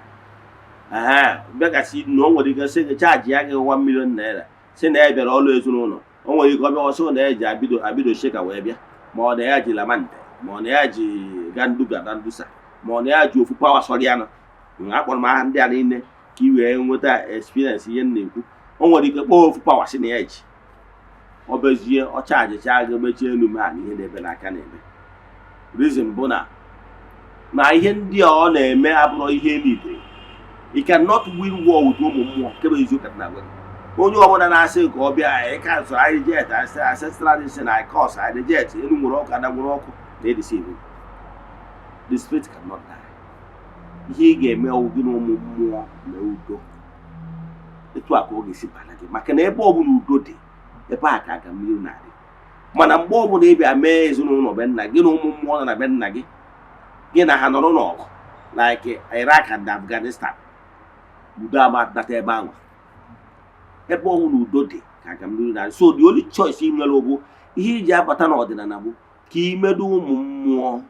B: ee, bịakasị nnu. O nwere ike sị gị charge ya gị 1 million naira, si na ya bịara ọrụ ezinụlọ. O nwere ike ọ bịa, ọsọ na ya ji abido abido sheka wee bịa, ma ọ na ya ji lamante, ma ọ na ya ji ganduga gandusa, ma ọ na ya ji ofu power sọrịanụ. Akpọrọ m aha ndị a niile ka ị wee nweta experience ihe m na-ekwu. O nwere ike kpọọ ofu power, si na ya ji ọ bezie, ọ chargecha gị, mechie elu ma na ihe na-ebe n'aka na-eme. Reason bụ na ihe ndị a ọ na-eme abụrụ ihe niile. You cannot win war with ụmụ mmụọ. Nke bụ eziokwu na agwa gị, onye ọbụla na-asị ka ọ bịa anyị cancel, anyị reject ancestral sin, I curse, I reject, elu nwere ọkụ, ada nwere ọkụ, na edeceive. The spirit cannot die. Ihe ị ga-eme ọwụ gị na ụmụ mmụọ mee udo. Etu a ka ọ ga-esi bala gị, maka na ebe ọbụla udo dị, ebe a ka agamnihu na-adị. Mana mgbe ọbụla ị bịa mee ezinụlọ be nna gị na ụmụ mmụọ nọ na be nna gị, gị na ha nọrọ n'ọgụ like Iraq and Afghanistan, udo amatata ebe ahụ. Ebe ọbụla udo dị ka agamnihu na. So the only choice ị nwere bụ ihe iji abata n'ọdịnala bụ ka imedo ụmụ mmụọ,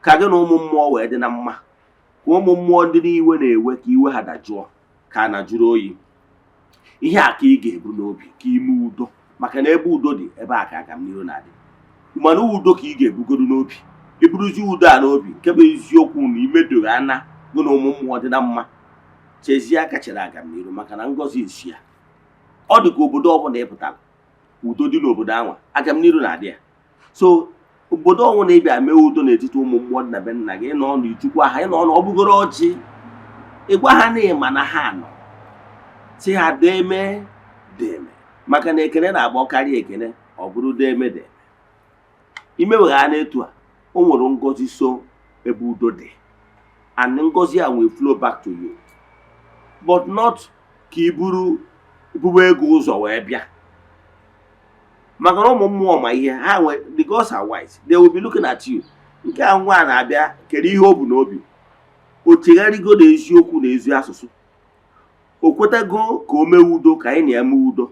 B: ka gị na ụmụ mmụọ wee dị na mma, ka ụmụ mmụọ ndị n'iwe na-ewe, ka iwe ha dajụọ, ka a na jụrụ oyi. Ihe a ka ị ga-ebu n'obi ka ime udo, maka na ebe udo dị, ebe a ka agamnihu na-adị. Mana udo ka ị ga-ebugodo n'obi. Iburuzi udo a n'obi, nke bụ eziokwu na imedoghị ana gị na ụmụ mmụọ dị na mma, chezie aka chere agamnihu, maka na ngọzi esi ya. Ọ dị ka obodo ọbụla ị pụtara, udo dị n'obodo anwa, agamnihu na-adị ya. So obodo ọnwụ na ịbịa mee udo n'etiti ụmụ mmụọ dị na be nna gị, ịnọ n'Ichukwu aha, ịnọ ọ bụgoro ọjị, ịgwa ha na ịma na ha nọ, si ha deme deme, maka na ekene na-agba karịa ekene, ọ bụrụ deme deme. Imewegha n'etu a, o nwere ngọzi. So ebe udo dị and ngọzi a will flow back to you, but not ka i buru bube ego ụzọ wee bịa, maka na ụmụ mmụọ ma ihe ha nwe. The gods are wise. They will be looking at you. Nke a nwa na-abịa, kedu ihe o bu n'obi? O chegharịgo na eziokwu na ezi asụsụ? O kwetago ka o mee udo, ka anyị na-eme udo?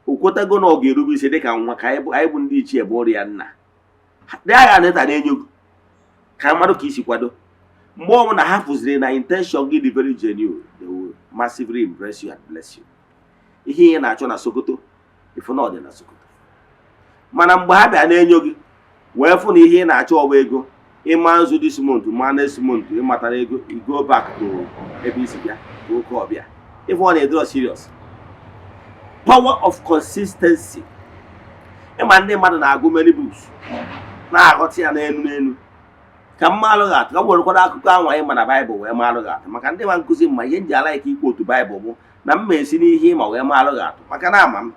B: O kwetago na ọ ga-erube isi dịka nwa, ka anyị bụ ndị ichie bụ ọrụ ya nna dị agha neta na-enyo ka mmadụ ka isi kwado? Mgbe ọbụla ha fụziri na intention gị dị very genuine, they will massively embrace you and bless you. Ihe ị na-achọ na Sokoto, ịfụ na ọ dị na Sokoto. Mana mgbe ha bịa na-enyo gị wee fụ na ihe ị na-achọ ọgba ego, ịma nzu this month, ma next month ịmatara ego, you go back to ebe isi bịa ka oke ọbịa. Ife ọ na-edro serious, power of consistency. Ịma ndị mmadụ na-agụ many books, na-aghọta ya n'elu n'elu. Ka m maalụ gị atụ, ka m werekwara akụkọ anwa ịma na Baịbụl wee maalụ gị atụ, maka ndị ma nkụzi mma ihe nji ala ike ikwu otu Baịbụl bụ na m ma esi n'ihe ịma wee maalụ gị atụ, maka na ama m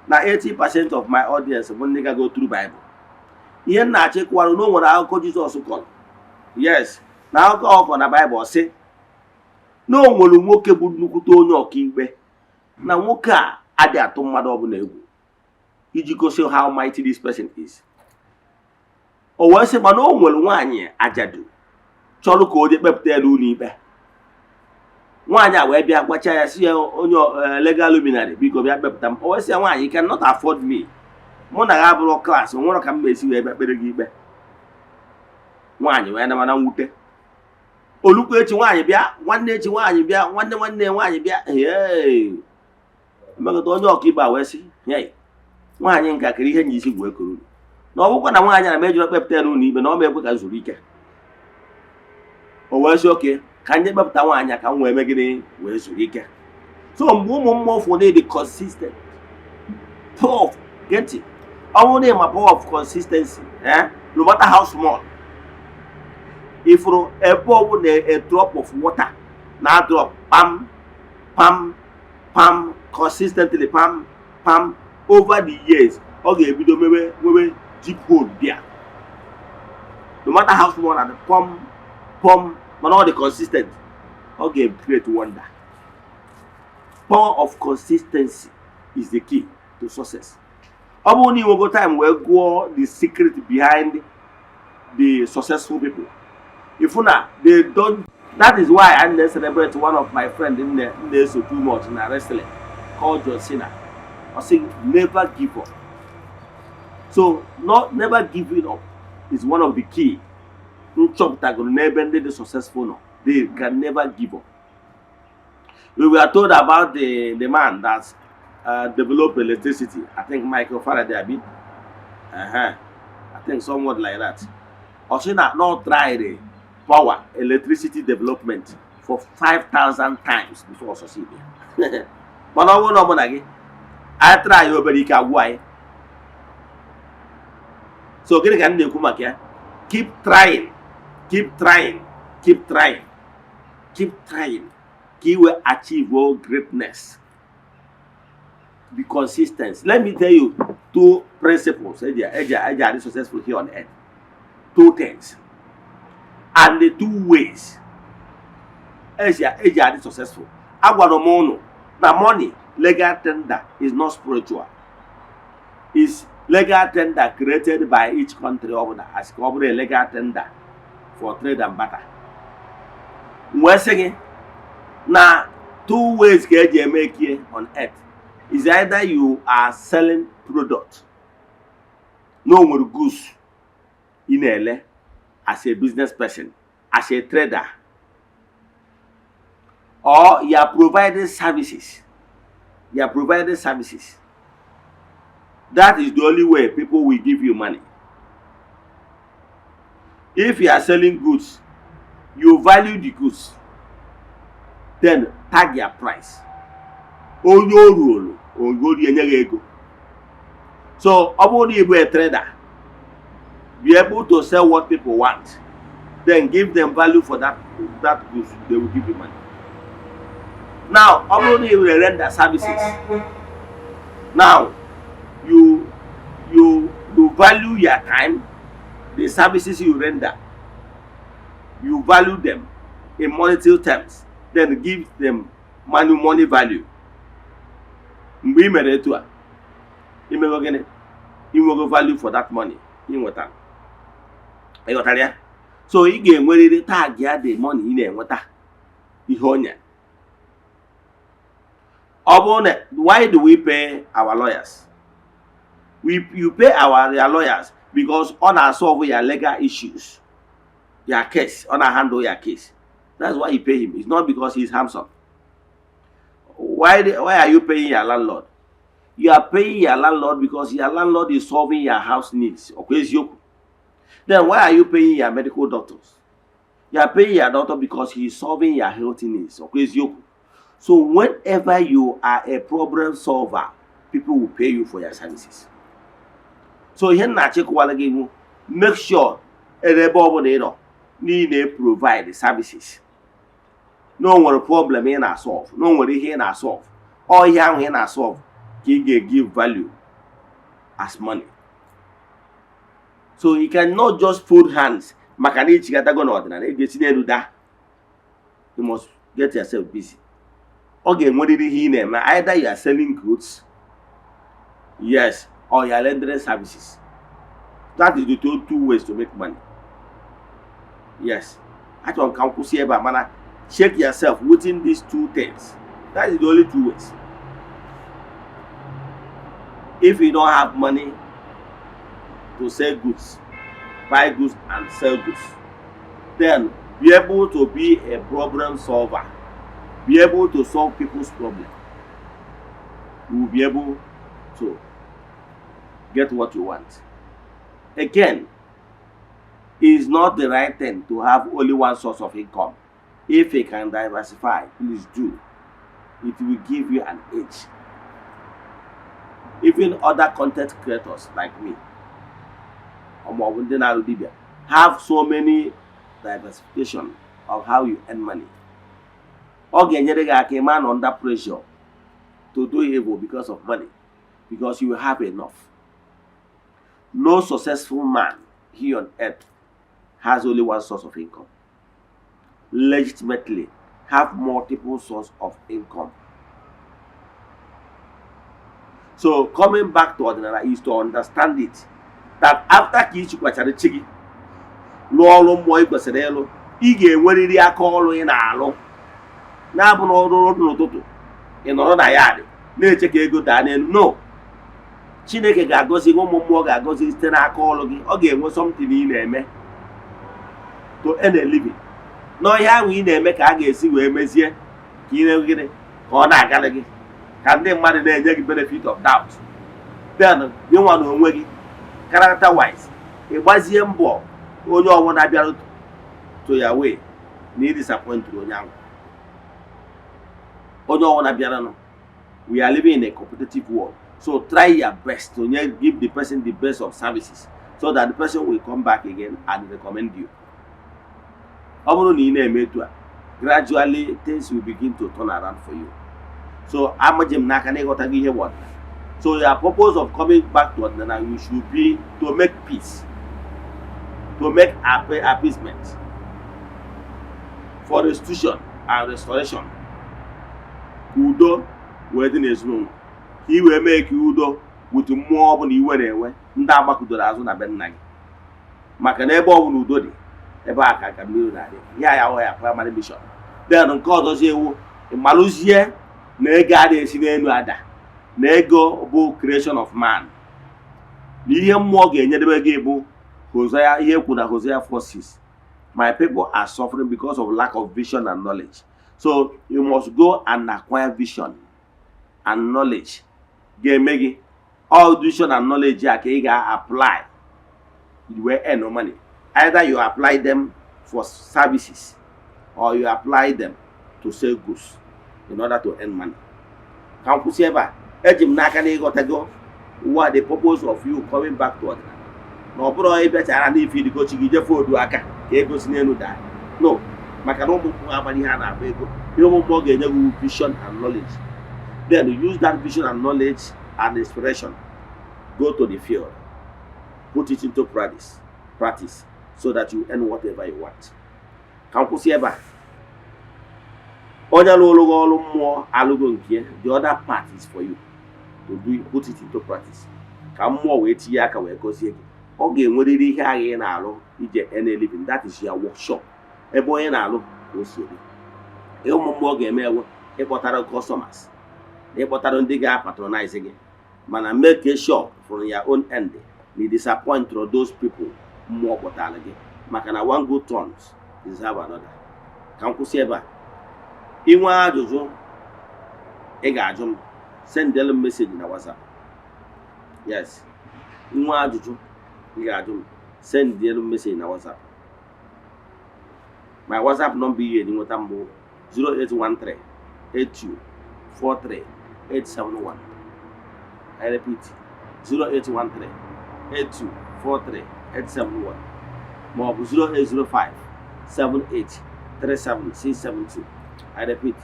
B: na 80% of my audience bụ ndị gago through Bible. Ihe m na-achọ ịkụwarụ na o nwere akụkọ Jizọs kọrọ, yes, na akụkọ ọkọ na Baịbụl sị na o nwere nwoke bụ nnukwute onye ọkaikpe, na nwoke a adịghị atụ mmadụ ọbụla egwu, iji gosi how mighty this person is. O wee sị mana o nwere nwaanyị ajadu chọrọ ka o jee kpepụta ya n'ụlọ ikpe. Nwaanyị a wee bịa gwacha ya, si ya, onye legal luminary, biko bịa kpepụta m. O wee sị ya, "Nwaanyị, you cannot afford me. Mụ na ya abụrụ class, nwere ka m ma-esi wee bịa kpere gị ikpe." Nwaanyị wee nama na mwute. Olukwu echi, nwaanyị bịa. Nwanne echi, nwaanyị bịa. Nwanne nwanne nwaanyị bịa. Hey! Mmekọta onye ọkaikpe a wee sị, "Hey, nwaanyị nka kere ihe nyi isi wee koro na ọ bụkwa na nwaanyị a mejọrọ kpepụta ya n'ụlọ ikpe, na ọ ma ekwe ka m zuru ike." O wee sị, "Okay, ka ndị kpepụta nwaanyị a ka m wee mee gịnị? Wee zuru ike." So mgbe ụmụ mmụọ fụ dị consistent, power of, gee ntị, ọ bụrụ na ịma power of consistency, eh, no matter how small, ifuru ebe ọ bụ na a drop of water na drop pam pam pam consistently, pam pam, over the years, ọ ga-ebido mewe nwewe deep hole there. No matter how small and pom pom, mana ọ dị consistent, ọ ga-create wonder. Power of consistency is the key to success. Ọ bụrụ na ị nwego time wee gụọ the secret behind the successful people, ifu na they don't. That is why I na celebrate one of my friend m na-eso too much na wrestling called John Cena. Ọ sị, "Never give up." So not never giving up is one of the key m chọpụtagoro n'ebe ndị dị successful nọ. They can never give up. We were told about the man that developed electricity. I think Michael Faraday, abi? I think somewhat like that. Ọ sị na not try the power electricity development for 5,000 times before ọ succeed. Mana ọ bụrụ na ọ bụ na gị anyị try ya, obere ike agwụ anyị. So gịnị ka m na-ekwu maka ya? Keep trying, keep trying, keep trying, keep trying ka i wee achieve all greatness. Be consistent. Let me tell you two principles eji adị successful here on earth, two things and the two ways eji adị successful. Agwara m ụnụ na money, legal tender, is not spiritual, is legal tender created by each country ọbụla as ka ọ bụrụ a legal tender for trade and barter. Wee sị gị na two ways ka eji eme eke on earth is either you are selling product, na o nwere goods ị na-ele as a business person, as a trader, or you are providing services. You are providing services. That is the only way people will give you money. If you are selling goods, you value the goods, then tag your price. Onye o ruolu ogori enye gị ego. So ọ bụrụ na ị bụ a trader, be able to sell what people want, then give them value for that goods, they will give you money. Now, ọ bụrụ na ị were render services, now you value your time, the services you render, you value them in monetary terms, then give them money value. Mgbe ị mere etu a, imego gịnị? Inwego value for that money ị nwetara. Ịghọtara ya? So ị ga-enwerịrị tag ya the money ị na-enweta ihe onye ọ bụrụ na. Why do we pay our lawyers? We you pay our their lawyers because ọ na-solve your legal issues, your case, ọ na-handle your case. That's why you pay him. It's not because he's handsome. Why are you paying your landlord? You are paying your landlord because your landlord is solving your house needs. Ọkwa eziokwu? Then why are you paying your medical doctors? You are paying your doctor because he is solving your health needs. Ọkwa eziokwu? So whenever you are a problem solver, people will pay you for your services. So ihe m na-achịkọwara gị bụ, make sure ebe ọbụla ị nọ niile provide services, na o nwere problem ị na-solve, na o nwere ihe ị na-solve. Ọ ihe ahụ ị na-solve ka ị ga-give value as money. So you cannot just fold hands maka na ichigatago n'ọdịnala, ị ga-esi n'elu daa. You must get yourself busy. Ọ ga-enwerịrị ihe ị na-eme. Either you are selling goods, yes, or you are rendering services. That is the two ways to make money. Yes, achọrọ m ka m kwụsị ebe a, mana check yourself within these two things. That is the only two ways. If you don't have money to sell goods, buy goods and sell goods, then be able to be a problem solver, be able to solve people's problem, you will be able to get what you want. Again, it's not the right thing to have only one source of income. If you can diversify, please do. It will give you an edge. Even other content creators like me, maọbụ ndị na-arụ dibịa, have so many diversification of how you earn money. Ọ ga-enyere gị aka ịma nọ under pressure to do evil because of money, because you will have enough. No successful man here on earth has only one source of income. Legitimately have multiple source of income. So coming back to ọdịnala is to understand it that after ka ị chikwachara chi gị, lụọ ọrụ mmụọ ị kwesịrị ịlụ, ị ga-enwerịrị aka ọrụ ị na-alụ, na-abụ n'ọrụ n'ụtụtụ ị nọrọ na ya dị na-eche ka ego daa n'elu. No. Chineke ga-agọzi gị, ụmụ mmụọ ga-agọzi gị site n'aka ọrụ gị. Ọ ga-enwe something ị na-eme to earn a living. N'ọhịa ahụ ị na-eme ka a ga-esi wee mezie ka ị na gịnị, ka ọ na-agalị gị, ka ndị mmadụ na-enye gị benefit of doubt. Then gị nwa na onwe gị, character wise, ị gbazie mbọ onye ọbụla bịara to your way na ị disappoint onye ahụ, onye ọbụla bịaranụ. We are living in a competitive world, so try your best to give the person the best of services so that the person will come back again and recommend you. Ọ bụrụ na ị na-eme etu a, gradually things will begin to turn around for you. So amaji m n'aka na ịghọtago ihe bụ ọdịnala. So your purpose of coming back to ọdịnala, you should be to make peace, to make appeasement, for restitution and restoration, ka udo wee dị n'ezinụlọ, ka ị wee mee ka udo with mmụọ ọbụla iwe na-enwe, ndị agbakudoro azụ na be nna gị, maka na ebe ọbụla udo dị, ebe a ka mmiri na-adị ya. Ya ya primary mission. Then nke ọzọzi ewu, ịmalụzie na ego a na-esi n'elu ada, na ego bụ creation of man, na ihe mmụọ ga-enyedebe gị bụ Hosea, ihe ekwu na Hosea 4:6, "My people are suffering because of lack of vision and knowledge." So you must go and acquire vision and knowledge ga-eme gị. All vision and knowledge a ka ị ga-apply wee earn money. Either you apply them for services or you apply them to sell goods in order to earn money. Ka m kwụsị ebe a. Eji m n'aka na ịghọtago what the purpose of you coming back to ọdịnala, na ọ bụrụ ịbịachara n'ife idigochi gị jefe odu aka ka ego si n'elu daa. No, maka na ụmụ mmụọ agbara ihe a na-akpọ ego. Ihe ụmụ mmụọ ga-enye gị vision and knowledge. Then you use that vision and knowledge and inspiration, go to the field, put it into practice so that you earn whatever you want. Ka m kwụsị ebe a. Onye lụrụ gị ọrụ mmụọ alụgo nke ya. The other part is for you to do, put it into practice, ka mmụọ wee tinye aka wee gọzie gị. Ọ ga-enwerịrị ihe agha ị na-alụ ije earn a living. That is your workshop. Ebe onye na-alụ ka o si eri. Ihe ụmụ mmụọ ga-eme ewu ịkpọtara customers na ịkpọtara ndị ga-patronize gị, mana make sure from your own end na ị disappoint those people mmụọ kpọtara gị, maka na one good turns deserve another. Ka m kwụsị ebe a. Inwe ajụjụ ị ga-ajụ m, sendelu m message na WhatsApp. Yes, inwe ajụjụ ị ga-ajụ m, sendelu m message na WhatsApp. My WhatsApp number ihe eji nweta m bụ 0813 82 43 871. I repeat, 0813 82 43 871, ma ọ bụ 0805 78 37 672. I repeat,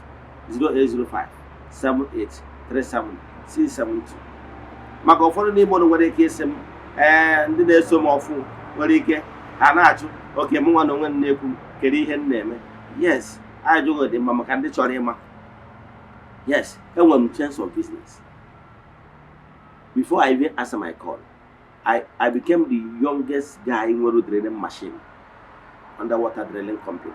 B: 0805 78 37 672. Maka ụfọdụ n'ime ụnụ nwere ike ịsị m, ee, ndị na-eso m ọfụ nwere ike ha na-achụ oke mụ nwa na onwe m na-ekwu, kedu ihe m na-eme? Yes, ajụghị dị mma maka ndị chọrọ ịma. Yes, enwere m chance of business. Before I even answer my call, I became the youngest guy nwere drilling machine, underwater drilling company.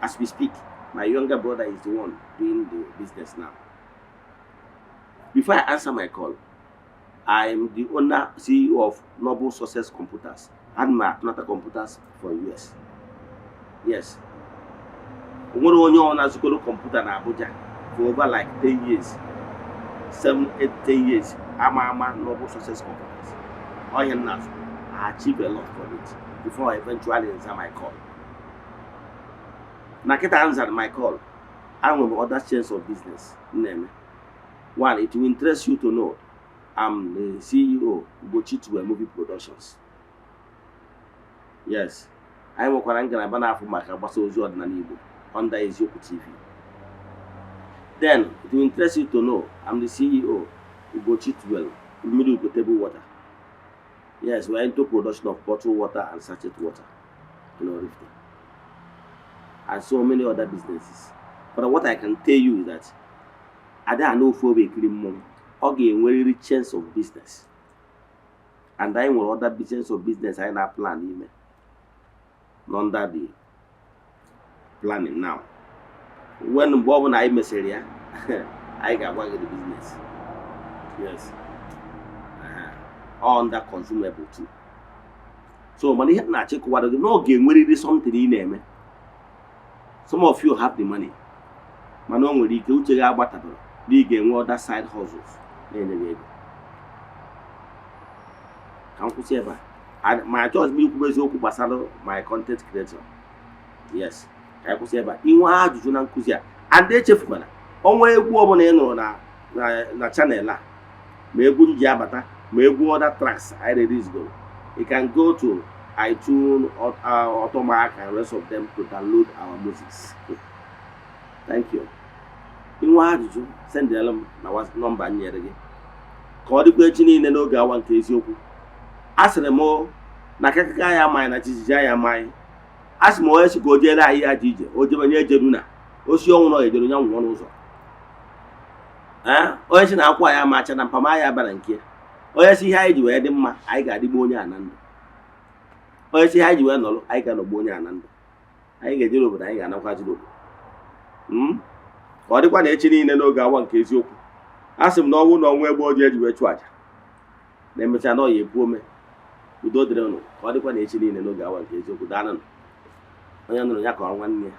B: As we speak, my younger brother is the one doing the business now. Before I answer my call, I am the owner, CEO of Noble Success Computers and my Atlanta Computers for US. Yes. O nwere onye ọ na-azụkọrọ kọmputa na Abuja for over like 10 years, 7, 8, 10 years, ama ama Noble Success Computers. Ọhịa m na-azụ, I achieve a lot from it before I eventually answer my call. Na kịta answer my call, enwere m other chains of business m na-eme. One, it will interest you to know I'm the CEO Ugochi Tuwe Movie Productions. Yes, anyị nwekwara ngalaba na-afụ maka mgbasa ozi ọdịnala Igbo under Eziokwu TV. Then it will interest you to know I'm the CEO Ugochi Tuwel Mmiri Ugo Table Water. Yes, we are into production of bottled water and sachet water in Oraifite and so many other businesses. But what I can tell you is that ada ana ofu obe ekiri mmọnwụ, ọ ga-enwerịrị chance of business, and anyị nwere other business of business anyị na-plan ime under the planning now. When mgbe ọbụla anyị mesịrị ya, anyị ga-agwa gị the business. Yes, All under consumable too. So mana ihe m na-achọ ịkụwara gị na ọ ga-enwerịrị something ị na-eme. Some of you have the money, mana o nwere ike uche gị agbatabara na ị ga-enwe other side hustles na-enye gị ego. Ka m kwụsị ebe a. Ma achọghịzi m ikwu eziokwu gbasara my content creator. Yes, ka anyị kwụsị ebe a. Inwe ajụjụ na nkụzi a, and echefukwana, ọnwa egwu ọbụla ị nụrụ na channel a, ma egwu m ji abata, ma egwu other tracks I release go, you can go to iTunes, Automac and rest of them to download our music. Thank you. Inwe ajụjụ, sendịala m na nọmba m nyere gị. Ka ọ dịkwa echi niile n'oge awa nke eziokwu. A sịrị m na akakaka ya amaghị na jijiji ya amaghị. A sị m, onye si ka o jeere anyị aja ije, o jebe nye ejeru na osi ọnwụ na ọ ejeru ya nwụọ n'ụzọ. Ee, onye si na akwa ya amacha na mpama ya bara nke ya. Onye si ihe anyị ji wee dị mma, anyị ga-adịgbu onye a na ndụ. Onye si ihe anyị ji wee nọrọ, anyị ga-anọgbu onye a na ndụ. Anyị ga-ejere obodo, anyị ga-anakwaziri obodo. Ka ọ dịkwa na echi niile n'oge awa nke eziokwu. A sị m na ọnwụ na ọnwụ egbe ojii eji wee chụọ aja na emechaa na ọ ya epu ome. Udo dịrị ụnụ. Ka ọ dịkwa na echi niile n'oge awa nke eziokwu. Daalụnụ. Onye nụrụ ya kọrọ nwanne ya.